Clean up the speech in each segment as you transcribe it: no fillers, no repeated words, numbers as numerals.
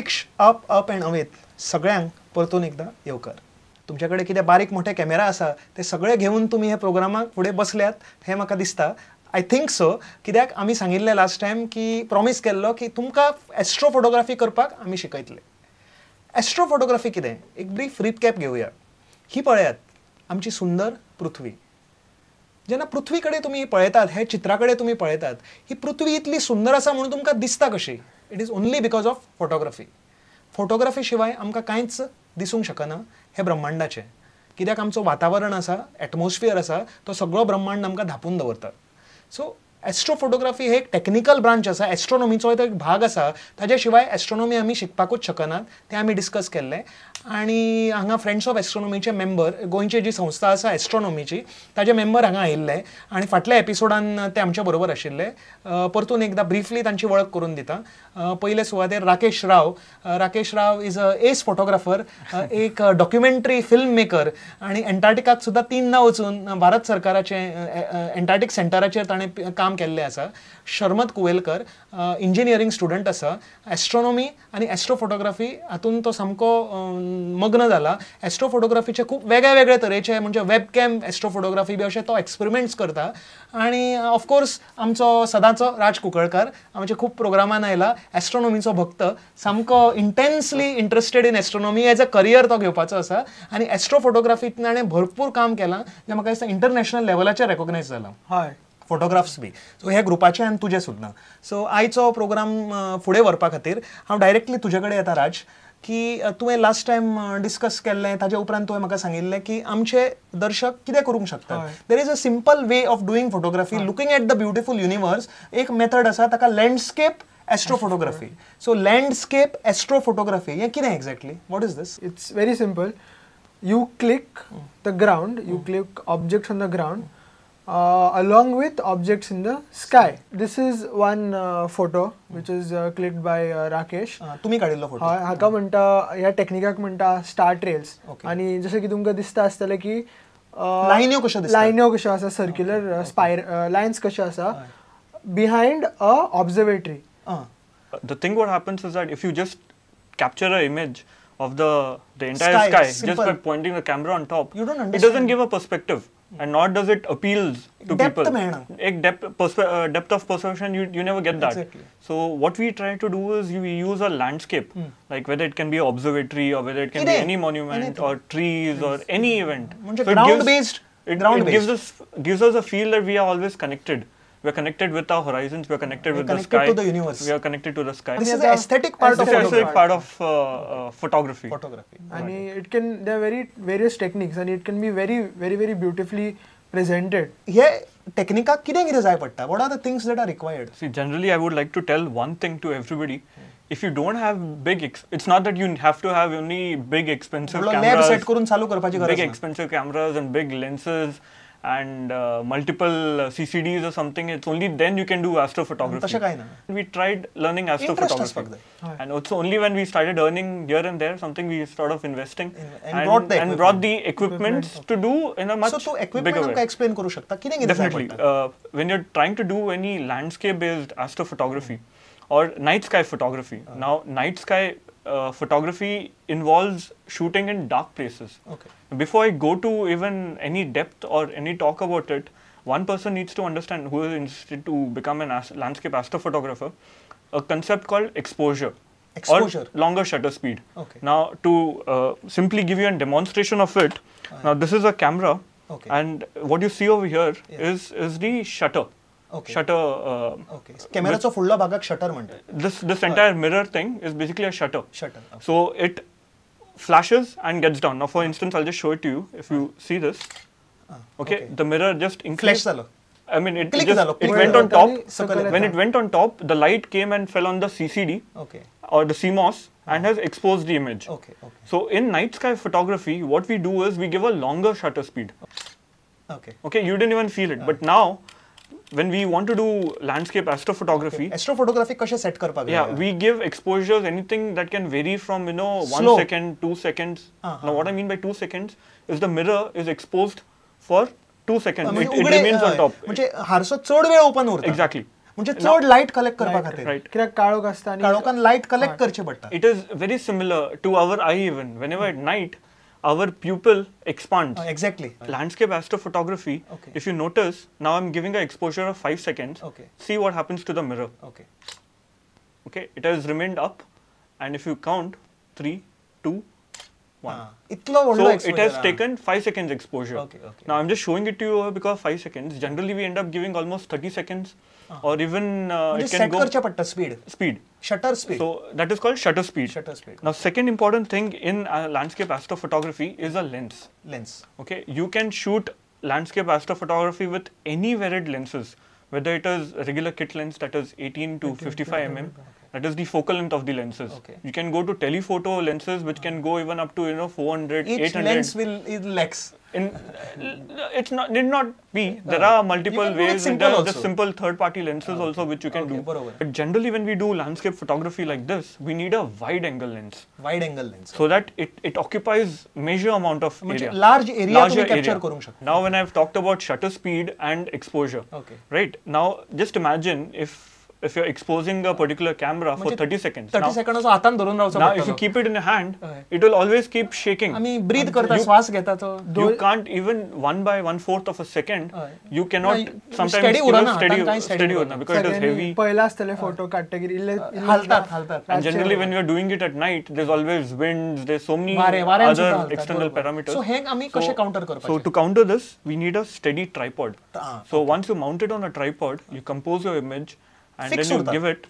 अंतरिक्ष up up and अवेत सगळ्यांक परतून एकदा येवकार. तुमचे कडेन कितें बारीक मोठे कॅमेरा आसा ते सगळे घेवन तुमी हे प्रोग्रामाक फुडें बसल्यात हें म्हाका दिसता. I think so, कित्याक आमी सांगिल्लें लास्ट टायम की प्रॉमीस केल्लो की तुमकां एस्ट्रो फोटोग्राफी करपाक आमी शिकयतले. एस्ट्रो फोटोग्राफी कितें, एक ब्रीफ रिकॅप घेवया. ही पळयात आमची सुंदर पृथ्वी. जेन्ना पृथ्वी कडेन तुमी पळयतात, हे चित्रा कडेन तुमी पळयतात, ही पृथ्वी इतली सुंदर आसा म्हणून तुमकां दिसता कशी? It is only because of photography. Photography शिवाय आमकां कांयच दिसूंक शकना हें ब्रह्मांडाचें. कित्याक आमचो वातावरण आसा, एटमॉस्फियर आसा, तो सगळो ब्रह्मांड आमकां धांपून दवरता. सो एस्ट्रो फोटोग्राफी हे एक टॅक्निकल ब्रांच आसा, एस्ट्रोनॉमीचो तो एक भाग आसा. ताजे शिवाय एस्ट्रोनॉमी आमी शिकपाकूच शकनात, तें आमी डिस्कस केल्लें. आनी हांगा फ्रेंड्स ऑफ एस्ट्रोनॉमीचे मेंबर, गोंयची जी संस्था आसा एस्ट्रोनॉमीची, ताजे मेंबर हांगा आयिल्ले आनी फाटल्या एपिसोडान ते आमच्या बरोबर आशिल्ले. परतून एकदा ब्रिफली तांची वळख करून दिता. पयले सुवातेर Rakesh Rao. Rakesh Rao is a ace photographer, एक डॉक्युमेंटरी फिल्म मेकर आनी एंटार्क्टिकाक सुद्दां 3दा वचून भारत सरकाराचें एंटार्क्टिक सेंटराचेर ताणें काम केल्लें आसा. शर्मद कुवेलकर इंजिनियरींग स्टुडंट आसा. एस्ट्रोनॉमी आनी एस्ट्रो फोटोग्राफी हातूंत तो सामको मग्न जाला. एस्ट्रो फोटोग्राफीचे खूब वेगळे वेगळे तरेचे, म्हणजे वेबकॅम एस्ट्रो फोटोग्राफी बी अशे तो एक्सपेरिमेंट्स करता. आनी ऑफकोर्स आमचो सदांचो राज कुंकळकार आमचे खूब प्रोग्रामान आयला, एस्ट्रोनॉमीचो भक्त, सामको intensely interested in astronomy as a career तो घेवपाचो आसा. आनी एस्ट्रो फोटोग्राफींत ताणें भरपूर काम केलां, जें म्हाका दिसता इंटरनॅशनल लेवलाचेर रेकॉग्नायज जालां. हय, फोटोग्राफ्स बी. सो ह्या ग्रुपाचे आनी तुजे सुद्दां. सो आयचो प्रोग्राम फुडें व्हरपा खातीर हांव डायरेक्टली तुजे कडेन येता राज, की तुवें लास्ट टायम डिस्कस केल्लें ताजे उपरांत तुवें म्हाका सांगिल्लें की आमचे दर्शक कितें करूंक शकतात. There is a simple way of doing photography, looking at the beautiful universe. एक मेथड आसा ताका landscape astrophotography. So landscape astrophotography हें कितें exactly? What is this? It's very simple. You click the ground, you click objects on the ground along with objects in the sky. This is one photo which is clicked by Rakesh. तुम्ही काढिल्लो photo. हय, हाका म्हणटा, ह्या टेक्निकाक म्हणटा star trails. आनी जशें की तुमकां दिसता आसतलें की लायन्यो कश्यो दिसता, लायन्यो कश्यो आसा, सर्क्युलर स्पायर लायन्स कश्यो आसा behind a observatory. The thing what happens is that if you just capture a image of the entire sky just by pointing the camera on top, you don't understand. It doesn't give a perspective, and nor does it appeals to depth people. Ek depth of perception, you never get that. Exactly. So what we try to do is we use a landscape, like whether it can be an observatory or whether it can be any monument, anything, or trees or any event. So ground based, it gives us a feel that we are always connected. We are connected with our horizons, we are connected with the sky. To the universe. We are connected to the sky. This is the aesthetic part of photography. Aesthetic part of photography. Photography. And it can, there are very various techniques and it can be very, very, very beautifully presented. Ye technique kide kide jai padta? What are the things that are required? See, generally I would like to tell one thing to everybody. If you don't have big, it's not that you have to have only big expensive cameras. Lab set karun chalu karpachi garaz na. Big expensive cameras and big lenses and multiple CCDs or something. It's only then you can do astrophotography. We tried learning astrophotography, and also only when we started earning here and there something, we sort of investing and brought the equipment to do in a much so equipment bigger way. Explain karu shakta kide definitely. When you're trying to do any landscape based astrophotography or night sky photography, now night sky photography involves shooting in dark places. Okay. Before I go to even any depth or any talk about it, one person needs to understand, who is interested to become an landscape astrophotographer, a concept called exposure. Exposure. Or longer shutter speed. Okay. Now, to simply give you a demonstration of it, now this is a camera, okay, and what you see over here is the shutter. Okay. Shutter. Okay. Camera cho fudla bhagak shutter mhantat. This entire mirror thing is basically a shutter. Shutter. Okay. So it flashes and gets down. Now, for instance, I'll just show it to you. If you see this, okay, the mirror just increased. Flash zalo. I mean, it went on top. When it went on top, the light came and fell on the CCD, okay, or the CMOS, and has exposed the image. Okay. Okay. So in night sky photography, what we do is we give a longer shutter speed. Okay. Okay, you didn't even feel it, but now, when we want to do landscape astrophotography, okay, astrophotography kashe set karpak yeah, we give exposures anything that can vary from, you know, 1 second, 2 seconds. Now what I mean by 2 seconds is the mirror is exposed for 2 seconds. It remains on top. म्हणजे हारसो चड वेळ open उरता. Exactly. म्हणजे चड light collect करपा खातीर. कित्याक काळोख आसता आनी काळोखान लायट कलेक्ट करचे पडटा. It is very similar to our eye even. Whenever at night our pupil expands. Exactly. Landscape astrophotography, if you notice, now I'm giving an exposure of 5 seconds. Okay. See what happens to the mirror. Okay. Okay, it has remained up, and if you count 3, 2, 1. इतलो So it has taken 5 seconds exposure. Okay, okay. Now I'm just showing it to you because 5 seconds. Generally we end up giving almost 30 seconds or even it can set go करचे पडटा speed. Speed. Shutter speed. So that is called shutter speed. Shutter speed. Now second important thing in landscape astrophotography is a lens. Lens. Okay, you can shoot landscape astrophotography with any varied lenses, whether it is a regular kit lens that is 18 to 55 mm. That is the focal length of the lenses. Okay. You can go to telephoto lenses which can go even up to 400, Each 800. Lens will is lakhs. It's not need not be. There are multiple ways. And there are just simple third-party lenses also which you can okay, do. Barobar. But generally when we do landscape photography like this, we need a wide-angle lens. Wide-angle lens. So that it occupies major amount of area. Large area तुम्ही capture करूंक शकता. Now when I've talked about shutter speed and exposure. Okay. Right. Now just imagine if you're exposing a particular camera for 30 seconds. 30 seconds हातान धरून रावचो Now if you keep it in your hand, it will always keep shaking. आमी breathe करता, श्वास घेता तो. You can't even 1/1/4 of a second, you cannot sometimes steady उरना, steady urna because it is heavy. पयला आसतले फोटो काडटकीर इल्ले हालतात हालतात. And generally when you are doing it at night, there's always winds, there's so many other external parameters. So हे आमी कशे counter करपाचे? So to counter this, we need a steady tripod. So once you mount it on a tripod, you compose your image. And fix then you give it,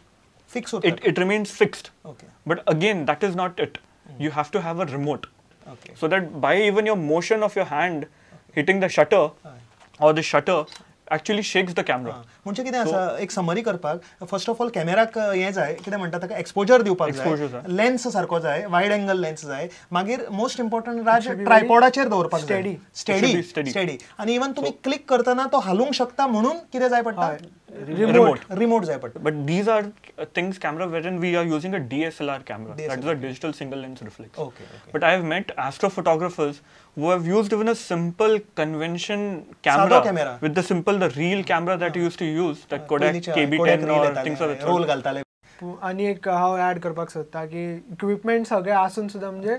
fix it remains fixed. Okay. But again, that is not it. You have to have a remote. Okay. So that by even your motion of your hand hitting the shutter or the shutter actually shakes the camera. म्हणजे कितें आसा एक summary करपाक, first of all कॅमेराक हें जाय, कितें म्हणटा ताका एक्सपोजर दिवपाक जाय, लेन्स सारको जाय, वायड एंगल लेन्स जाय, मागीर मोस्ट इम्पॉर्टंट राज ट्रायपॉडाचेर दवरपाक जाय, स्टेडी स्टेडी, आनी इवन तुमी क्लिक करतना तो हालूंक शकता म्हणून कितें जाय पडटा, रिमोट जाय पडटा. But these are things camera wherein we are using a DSLR camera, that is a digital single lens reflex. Okay, okay. But I have met astrophotographers who have used even a simple convention camera with the simple the reel camera that you used to use, that Kodak KB10 or things of that sort. Roll घालताले. आनी एक हांव add करपाक सोदता की equipment सगळे आसून सुद्दां म्हणजे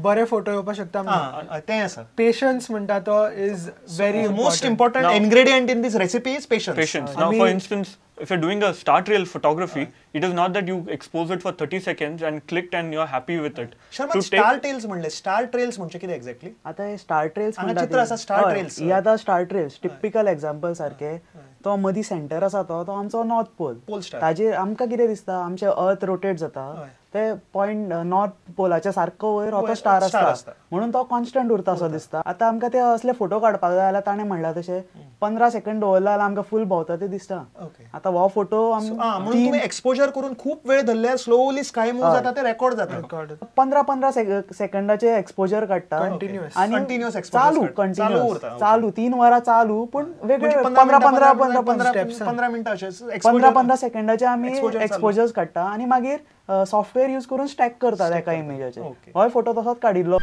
बरे फोटो येवपाक शकता. तें आसा पेशन्स म्हणटा तो is very most important ingredient in this recipe is patience. Patience. Now for instance, if you're doing a star trail photography, it is not that you expose it for 30 seconds and clicked and you're happy with it. Sharma, star trails म्हणले, star trails म्हणजे कितें exactly? आता हे star trails हांगा चित्र आसा star trails. ही आता star trails typical example सारखे. तो मदीं सेंटर आसा तो तो आमचो नॉर्थ पोल. Pole star. ताजेर आमकां कितें दिसता, आमचें अर्थ रोटेट जाता, ते पॉयंट नॉर्थ पोलाच्या सारको वयर हो तो स्टार आसता म्हणून तो कॉन्स्टंट उरता असो दिसता. आतां आमकां ते असले फोटो काडपाक जाय जाल्यार ताणें म्हणलां तशें 15 सेकंड दवरला जाल्यार आमकां फूल भोंवता ते दिसता. आतां हो फोटो आमी एक्सपोजर करून खूब वेळ धरल्यार स्लोली स्काय मूव जाता, ते रेकॉर्ड जाता. 15-15 सेकंडाचे एक्सपोजर काडटा आनी चालू कंटिन्युअस चालू 3 वरां चालू, पूण वेगळे 15-15 15 मिनटां 15-15 सेकंडाचे आमी एक्सपोजर्स काडटा आनी मागीर सॉफ्टवेअर यूज करून स्टॅक करतात एका इमेजाचे. होय फोटो तसोच काडिल्लो.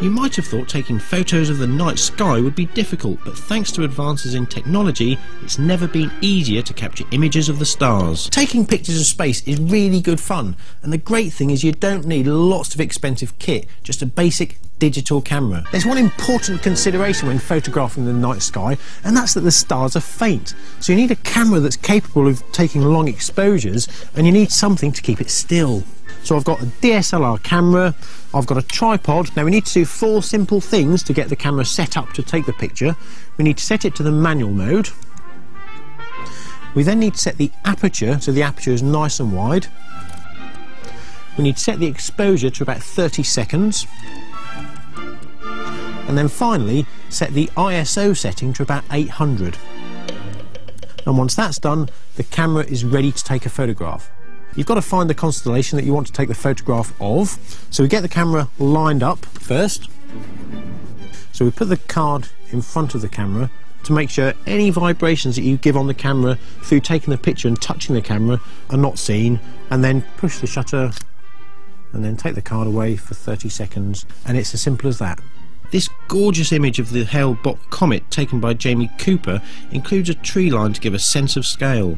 You might have thought taking photos of the night sky would be difficult, but thanks to advances in technology, it's never been easier to capture images of the stars. Taking pictures of space is really good fun, and the great thing is you don't need lots of expensive kit, just a basic digital camera. There's one important consideration when photographing the night sky, and that's that the stars are faint. So you need a camera that's capable of taking long exposures, and you need something to keep it still. So I've got a DSLR camera, I've got a tripod. Now we need to do 4 simple things to get the camera set up to take the picture. We need to set it to the manual mode. We then need to set the aperture, so the aperture is nice and wide. We need to set the exposure to about 30 seconds. And then finally, set the ISO setting to about 800. And once that's done, the camera is ready to take a photograph. You've got to find the constellation that you want to take the photograph of. So we get the camera lined up first. So we put the card in front of the camera to make sure any vibrations that you give on the camera through taking the picture and touching the camera are not seen, and then push the shutter and then take the card away for 30 seconds, and it's as simple as that. This gorgeous image of the Hale-Bopp comet taken by Jamie Cooper includes a tree line to give a sense of scale.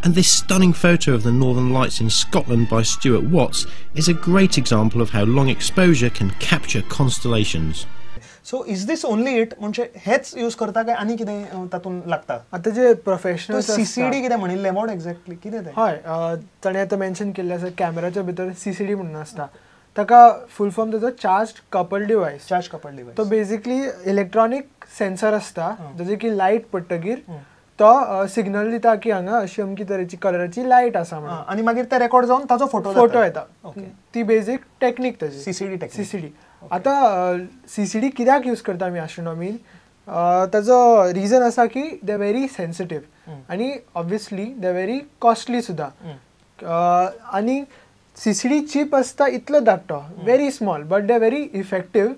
And this stunning photo of the Northern Lights in Scotland by Stuart Watts is a great example of how long exposure can capture constellations. So is this only it? म्हणजे हेच use करता काय आनी कितें तातूंत लागता? आतां जे professional CCD कितें म्हणिल्लें, what exactly कितें तें? हय, ताणें आतां मेन्शन केल्लें आसा कॅमेराच्या भितर सीसीडी म्हणून आसता, ताका फूल फॉर्म ताजो charge coupled device. Charge coupled device तो बेसिकली इलेक्ट्रॉनीक सेन्सर आसता, जशें की लायट पडटकीर तो सिग्नल दिता की हांगा अशी अमकी तरेची कलराची लायट आसा म्हणून, आनी मागीर ते रेकॉर्ड जावन ताजो फोटो येता. ती बेजीक टेक्नीक ताजी सीसीडी टेक्नीक. सीसीडी आतां सीसीडी कित्याक यूज करता आमी एस्ट्रोनॉमीन, ताजो रिजन आसा की they very sensitive आनी obviously they very costly सुद्दां. आनी सीसीडी चीप आसता इतलो धाकटो, very small, but they very effective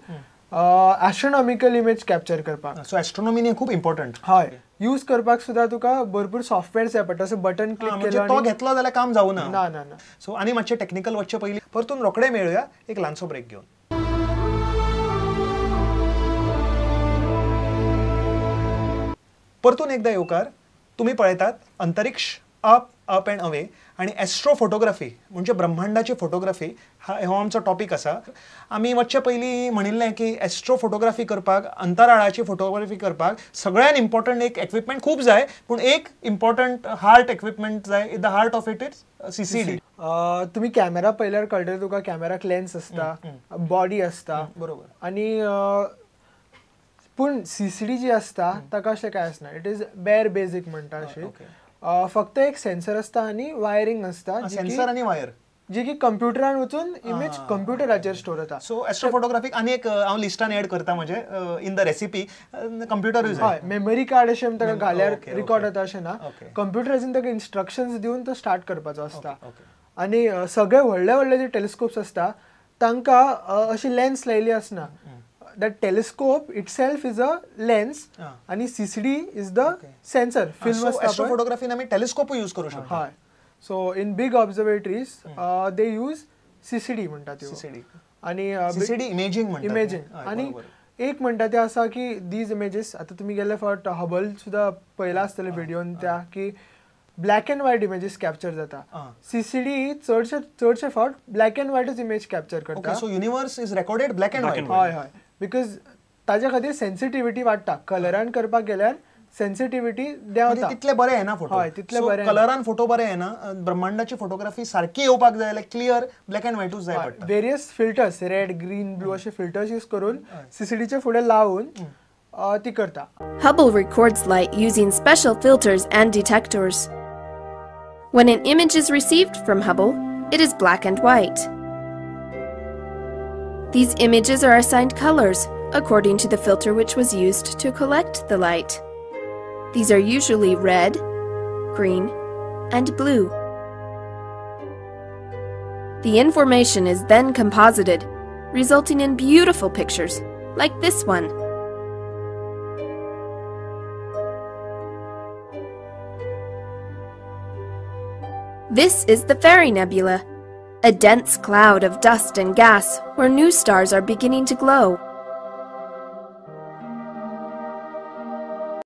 astronomical image capture करपाक. सो एस्ट्रोनॉमीन खूब इम्पॉर्टंट. हय, यूज करपाक सुद्दां तुका भरपूर सॉफ्टवेअर जाय पडटा, असो बटन क्लिक केलो तो घेतलो जाल्यार काम जावना. ना ना ना. सो आनी मातशें टेक्निकल वचचे पयलीं परतून रोखडे मेळुया एक ल्हानसो ब्रेक घेवन. परतून एकदा येवकार. तुमी पळयतात अंतरिक्ष अप अप अँड अवे आनी एस्ट्रो फोटोग्राफी म्हणजे ब्रह्मांडाची फोटोग्राफी हो आमचो टॉपीक आसा. आमी वचचे पयलीं म्हणिल्लें की एस्ट्रो फोटोग्राफी करपाक, अंतराळाची फोटोग्राफी करपाक सगळ्यान इम्पॉर्टंट एक एक्विपमेंट खूब जाय, पूण एक इम्पॉर्टंट हार्ट एक्विपमेंट जाय, the heart of it is CCD. तुमी कॅमेरा पळयल्यार कळटलें तुका, कॅमेराक लेन्स आसता, बॉडी आसता, बरोबर, आनी पूण सीसीडी जी आसता ताका अशें कांय आसना, it is bare basic म्हणटा अशी. फक्त एक सेन्सर आसता आनी वायरिंग आसता, सेन्सर आनी वायर जी की कंप्युटरान वचून इमेज कंप्युटराचेर स्टोर जाता. सो एस्ट्रो फोटोग्राफीक आनी एक हांव लिस्टान एड करता म्हणजे in the recipe computer use. हय, मेमरी कार्ड अशें ताका घाल्यार रिकॉर्ड जाता अशें ना, कंप्युटराचेर ताका इन्स्ट्रक्शन्स दिवन तो स्टार्ट करपाचो आसता. आनी सगळे व्हडले व्हडले जे टेलिस्कोप्स आसता तांकां अशी लेन्स लायिल्ली आसना. That telescope itself is a lens आणि CCD is the sensor. Film so astrophotography आमी टेलिस्कोप यूज करू शकतो. हय, so in big observatories they use CCD म्हणटा त्यो. सीसीडी आणि सीसीडी इमेजिंग म्हणटा, इमेजिंग. आणि एक म्हणटा ते आसा की these images आतां तुमी गेल्ले फावट हबल सुद्दां पळयला आसतले व्हिडियोन त्या की black and white images capture जाता. सीसीडी चडशे फावट ब्लॅक अँड व्हायटच इमेज कॅप्चर करता. So universe is recorded black and white. हय हय, because ताज्या खातीर सेन्सिटिविटी वाडटा. कलरान करपाक गेल्यार सेन्सिटिविटी देंवता, तितले बरे येना फोटो. हय, तितले बरे कलरान फोटो बरे येना. ब्रह्मांडाची फोटोग्राफी सारकी येवपाक जाय जाल्यार क्लियर ब्लॅक अँड व्हायटूच जाय पडटा. Various filters, red, green, blue अशे फिल्टर्स यूज करून सीसीडीच्या फुडें लावन ती करता. Hubble records light using special filters and detectors. When an image is received from Hubble, it is black and white. These images are assigned colors according to the filter which was used to collect the light. These are usually red, green, and blue. The information is then composited, resulting in beautiful pictures like this one. This is the Fairy Nebula, a dense cloud of dust and gas where new stars are beginning to glow.